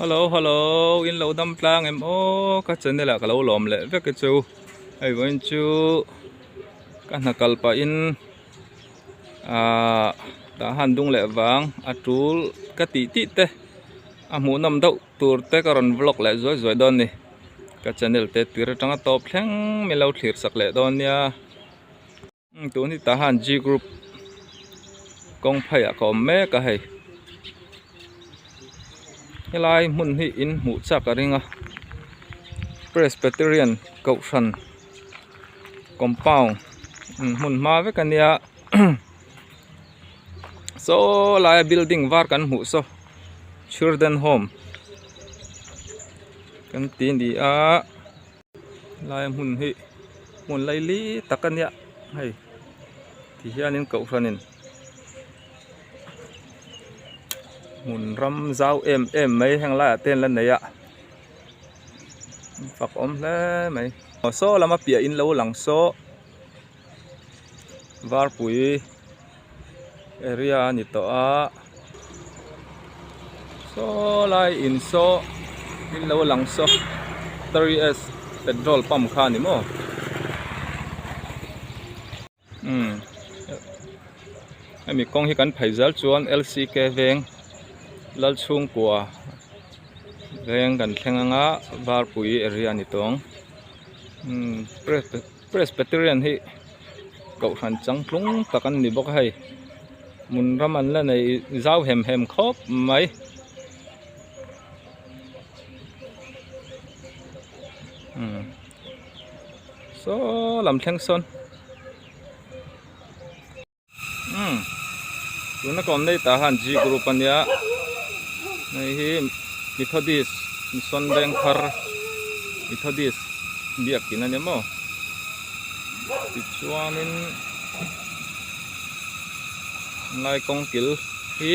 Hello hello in lo dam tlang em aw ka channel ah ka lo lawm leh vek e chu hei vawiin chu ka hna kal pahin ahh tah han dung leh vang a tul ka tih tih te a hmuhnawm deuh tur te ka rawn vlog leh zuai zuai dawn a ni ka channel te tir atanga tawp thleng min lo thlir sak leh dawn nia. Tun hi tah hian G group kawng pheiah ka awm mek a hei helai hmun hi in hmuh chak a ring a Presbyterian kohhran compound hmun hma vek a nia saw laia building var kan hmuh saw children home kan ti a ni a. Lai hmun hi hmun laili tak a nia hei ti hianin kohhranin hmun ram zau em em mai heng laiah te an la nei a fak awm hle mai aw saw lama piah in lo lang saw varpui area a ni tawh a saw lai in saw in lo lang saw 3s petrol pump kha a ni maw umm hemi kawng hi kan phei zel chuan lck veng Lalchhungkua veng kan thleng anga varpui area a ni tawh ang umm Presbyterian hi kohhran changtlung tak an ni bawk a hei hmun ram an la nei zau hem hem khawp mai. Umm saw lam thleng sawn umm tuna ka awm nei tah hian G group a nia hei hi Methodist Mission Vengthar Methodist biakin a nia maw tichuanin lai kawng kil hi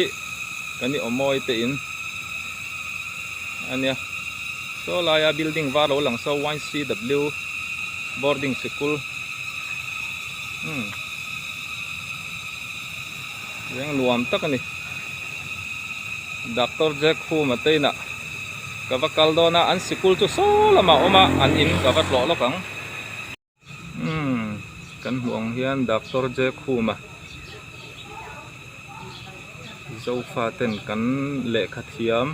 kan i awm mawi te in a nia saw laia building var lo lang saw YCW boarding sikul umm reng nuam tak a ni doctor Jack Khuma te inah ka va kal dawn a an sikul chu saw lamah a awm a an in ka va tlawh lawk ang umm kan hmuh ang hian doctor Jack Khuma Zofa ten kan lehkha thiam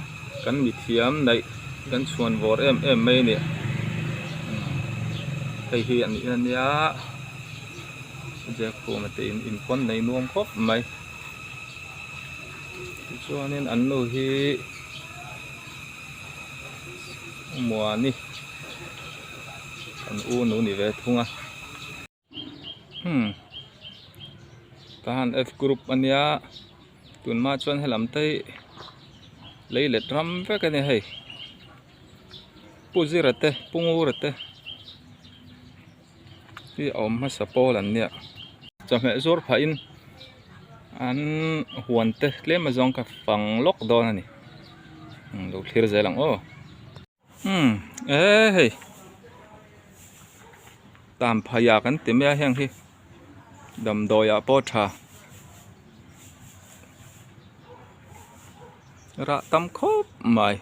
kan mi thiam neih kan chhuan vawr em em mai a ni hei hi a nih a nia Jack-khuma te in inpawn nei nuam khawp mai tichuanin an nu hi Muani kan u nu ni ve thung a. Hmm tahan F group a nia tunhma chuan helam te hi lei let ram vek a ni hei pu zira te pu ngura te hi a awm hmasa pawl an nia chawhmeh zuar phah in an huan te tlem a zawng ka fang lawk dawn a ni lo thlir zel ang aw. Umm e hei tam phaiah kan ti mai a heng hi damdawiah pawh tha rah tam khawp mai.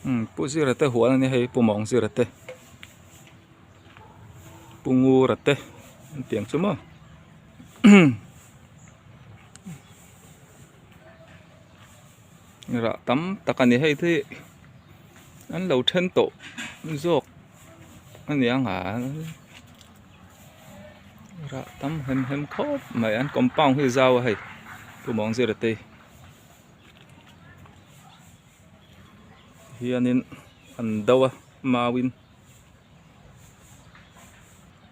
Umm pu zira te huan a nia hei pu mawng zira te pu ngura te an tih ang chu maw. Rah tam tak a ni hei hi an lo then tawh zawk a ni ang a rah tam hem hem khawp mai an compound hi zau a hei pu mawngzira te hianin an do a mauin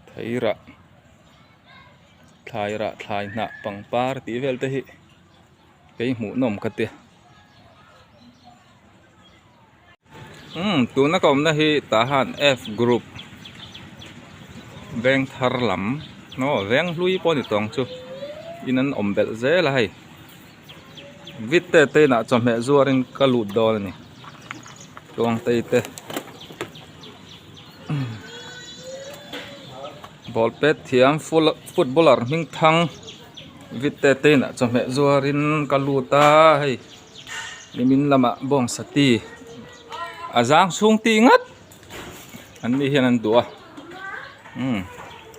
thei rah. Thlai rah thlai hnah pangpar tih vel te hi kei hmuh nawm ka tia umm tuna ka awmna hi tah han F group veng thar lam aw veng hlui pawh a ni tawng chu in an awm belh zel a hei vit te te inah chawhmeh zuarin ka lut dawn a ni tluangtei te. Ball pet thiam footballer hming thang. Vitte te inah chawhmeh zuarin ka lut a hei nimin lamah bawngsa ti a zang chhung ti ngat an ni hian an duh a umm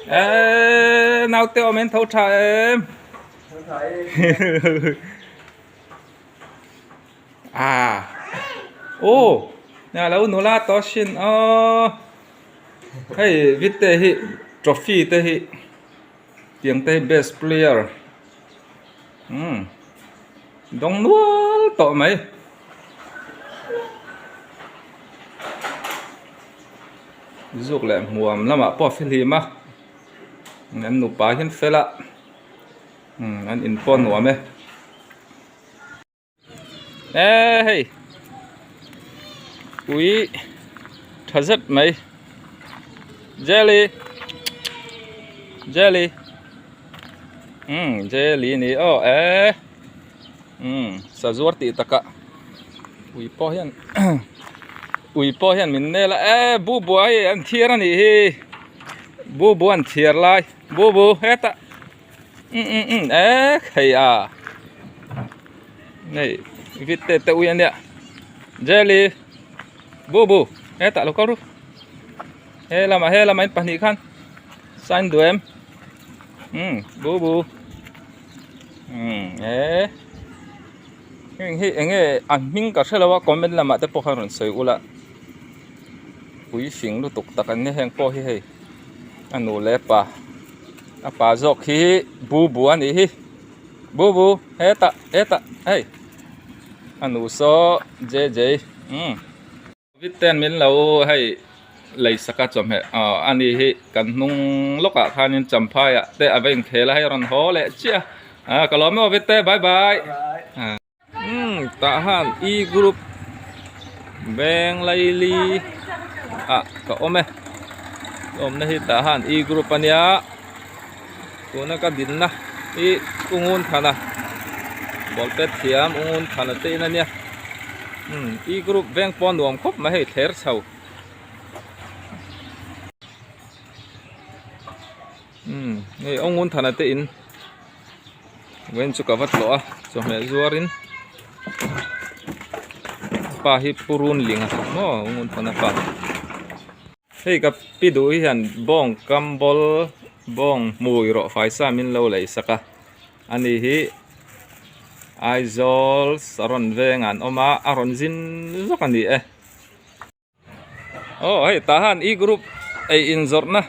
eeee naute awm en tho tha em ah aw alo nula tawh sin aw hei vitte hi trophy te hi. Tiang te hi best player umm dawng nual tawh mai. Zuk leh hmuam lamah pawh a fihlim a an nupa hian fel a umm an in pawh a nuam e. E hei ui tha zet mai jelly jelly umm jelly a ni aw e umm sazuar tih takah ui pawh hian ui pawh hian min nel a e bubu a hei an thiar a nih hi bubu an thiar lai bubu hetah. Um um um e hei a nei vit te te ui ania jelly bu bu hetah lo kal ru he lamah he lamah in pahnih khan sign duh em um bu bu um e heng hi eng nge a hming ka hrelo a comment lamah te pawh khan rawn sawi ula pui fing lutuk tak an ni heng pawh hi hei a nu leh a pa. A pa zawk hi bu bu a nih hi bu bu hetah hetah hei a nu saw J J umm vit ten min lo hei lei sak a chawhmeh aw a ni hi kan hnung lawkah khanin champhai ah te a va inkhel a hei a rawn haw leh chiah a ah ka lawm em aw vit te bye bye umm tah han e group veng laili ah ka awm e awmna hi tah han e group a nia tuna ka dinna hi ungun thana ball pet thiam ungun thana te in a nia umm e group veng pawh a nuam khawp mai hei thler chho umm hei ungun thana te in. Vawiin chu ka va tlawh a chawhmeh zuarin pa hi purun ling a maw ngun pawn a pa hei ka pi duh hi hian bawng kam bawl bawng hmui rawh fai sa min lo lei sak a ani hi Aizawl saron vengah an awm a a rawn zin zawk a ni e. Aw hei tah han e group ei in zawrhna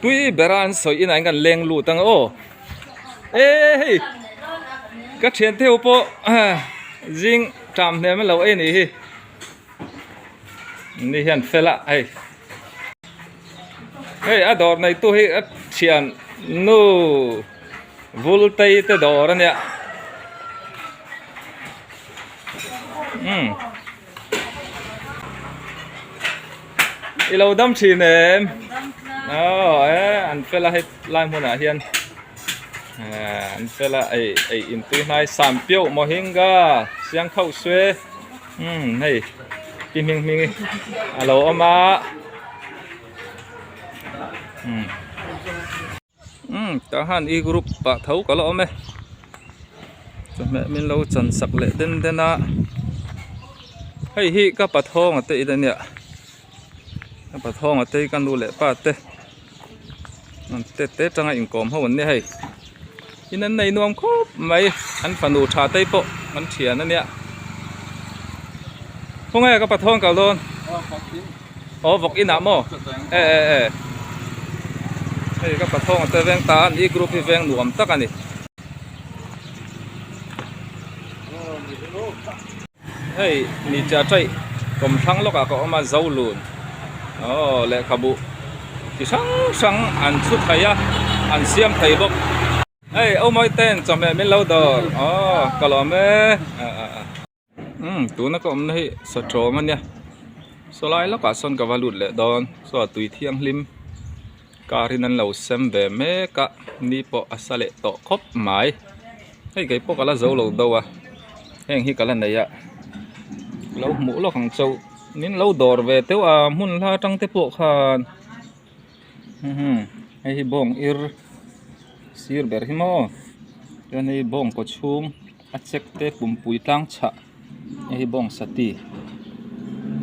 tui bera an sawi inah hian kan leng lut ang aw e hei ka thian te ho pawh zing ṭam hnem a lo ei anih hi ni hian fel a hei hei a dawr neitu hi a thian nu vul tei te dawr a nia. Umm i lo dam thin em aw e an fel a hei lai hmunah hian an fel a ei ei intui hnai sam piauh mohinga siang khauh sue umm hei pi hming hming hi a lo awm a umm. Umm tah khan e group ah tho ka la awm e chawhmeh min lo chan sak leh den den a hei hi ka pathawng a te in ania ka pathawng a te hi ka nu leh pa te an te te atanga inkawm ho an nia hei in an nei nuam khawp mai an fanu tha te pawh an thian ania khawnge ka pathawng kal dawn. Aw vawk inah maw e e e hei ka pathawng te veng ta an e group hi veng nuam tak a ni. Hei mi cha chaih kawm thlang lawkah ka awm a Zolun aw lehkhabu chi hrang hrang an chhu thei a an siam thei bawk. Hei Awmawi ten chawhmeh min lo dawr aw ka lawm e a a a. Umm tuna ka awmna hi satrawm a nia saw lai lawkah sawn ka va lut leh dawn saw a tui thianghlim car in an lo sem ve mek a ni pawh a sa leh tawh khawp mai hei kei pawh ka la zo lo deuh a heng hi ka la nei a lo hmuh lawk ang chauh min lo dawr ve teuh a hmun hla atang te pawh khan hei hi bawng ir. Sir ber hi maw chuan hei bawng kaw chhung a chek te pumpui tlang chhah hei hi bawng sati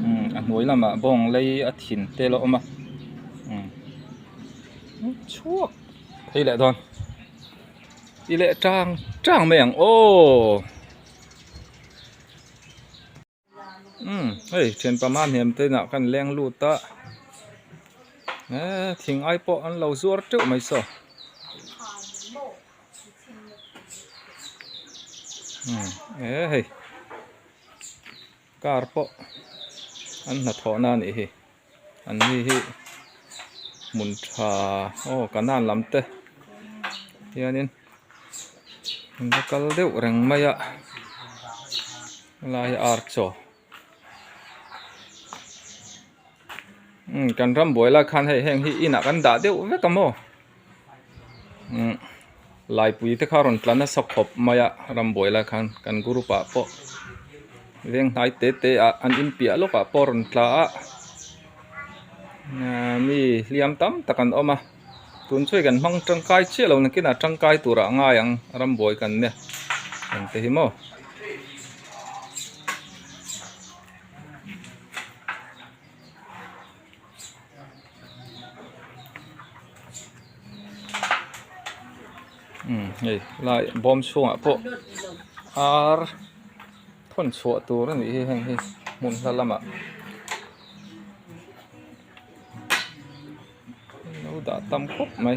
umm a hnuai lamah bawng lei a thin te la awm a umm chhuak phei leh dawn ti leh tang tang mai ang aw. Umm hei thian pama hnem te inah khan leng lut a eee thing ai pawh an lo zuar teuh mai saw umm eee hei car pawh an hnathawh na a nih hi an ni hi hmun tha aw kanan lam te hianin an va kal deuh reng mai a helai hi ar chaw umm kan ram buai lai khan hei heng hi inah kan dah deuh vek a maw umm laipui te kha a rawn tla nasa khawp mai a ram buai lai khan kan group ah pawh veng hnai te te ah an in piah lawk ah pawh a rawn tla a ahh mi hliam tam tak an awm a tun chu hei kan hmang tangkai chiah lo nakinah tangkai turah a ngai ang ram buai kan nia engte hi maw. Umm hei lai bawm chhungah pawh ar thawn chhuah tur a nih hi heng hi hmun hla lamah lo dah tam khawp mai.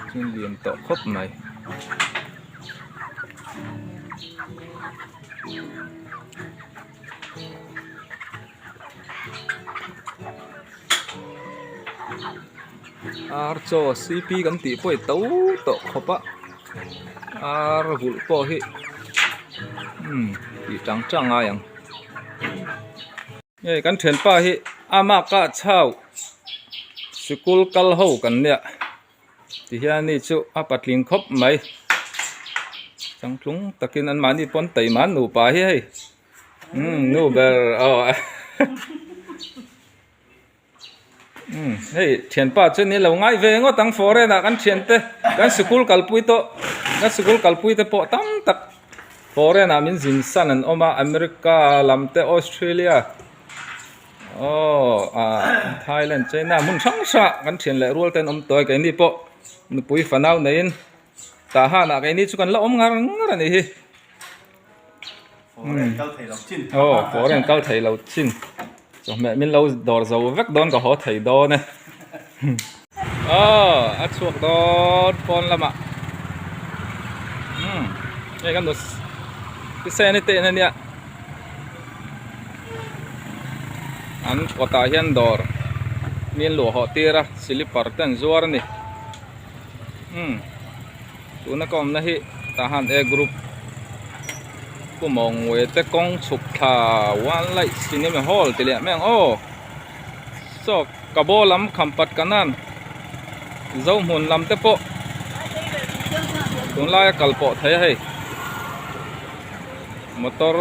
Thil lian tawh khawp mai. Ar chaw cp kan tih pawh hi to tawh khawp a ar vulh pawh hi umm tih chang chang ngai ang. Hei kan thianpa hi ama kah chau sikul kal ho kan nia tihian ni chu a patling khawp mai changtlung takin an mahni pawn taima an nupa hi hei umm nu ber aw umm hei thianpa chu ni lo ngai ve ngawt ang foreign ah kan thiante kan sikul kalpui tawh kan sikul kalpui te pawh tam tak. Foreign ah min zin san an awm a America lam te Australia aw ah Thailand China hmun hrang hrang ah kan thian leh rual te an awm tawh a keini pawh nupui fanau neiin tah han ah keini chu kan la awm ngar ngar a nih hi aw foreign kal thei lo chin chawhmeh min lo dawr zo vek dawn ka haw thei dawn e. Aw a chhuak dawn pawn lamah umm hei kan nus thisen te in ania an kawtah hian dawr mi an luah hawh tir a slipper te an zuar a ni umm tuna ka awmna hi tah han a group pu mawngwe te kawng chhuk thla one light cinema hall ti leh mai ang aw. Saw ka baw lam khampat kanan Zohmun lam te pawh tunlaia kal pawh thei a hei motor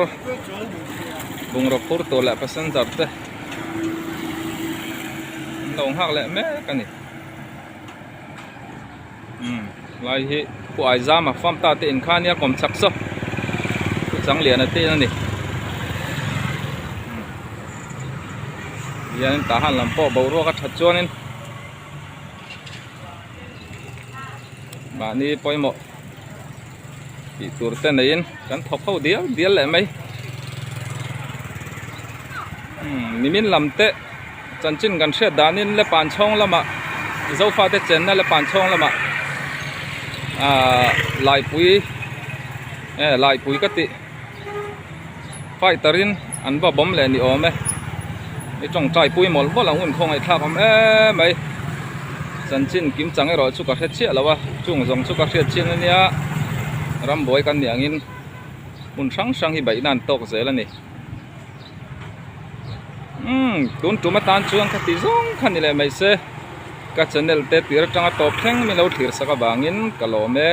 bungraw phur tur leh passenger te an lo nghak leh mek a ni umm lai hi pu Aizama farm ta te inkha ania kawm chak saw pu Changliana te in a ni. Hianin tah han lam pawh boruak a that chuanin mahni pawimawh tih tur te neiin kan thawk ho dial dial leh mai umm nimin lam te chanchin kan hriat danin le pan chhawng lamah zofa te chenna le pan chhawng lamah ahh laipui eh laipui ka tih. Fighter in an va bawm leh ni awm e i tawngtai pui mawlh mawlh ang hun khawngaih thlak awm em mai chanchin kim chang erawh chu ka hre chiah lo a chung zawng chu ka hriat chin ania rambuai kan nih angin hmun hrang hrang hi beih nan tawk zel a ni umm tun tum atan chuan ka ti zawng kha ni leh mai se ka channel te tir atanga tawp thleng min lo thlir sak avangin ka lawm e.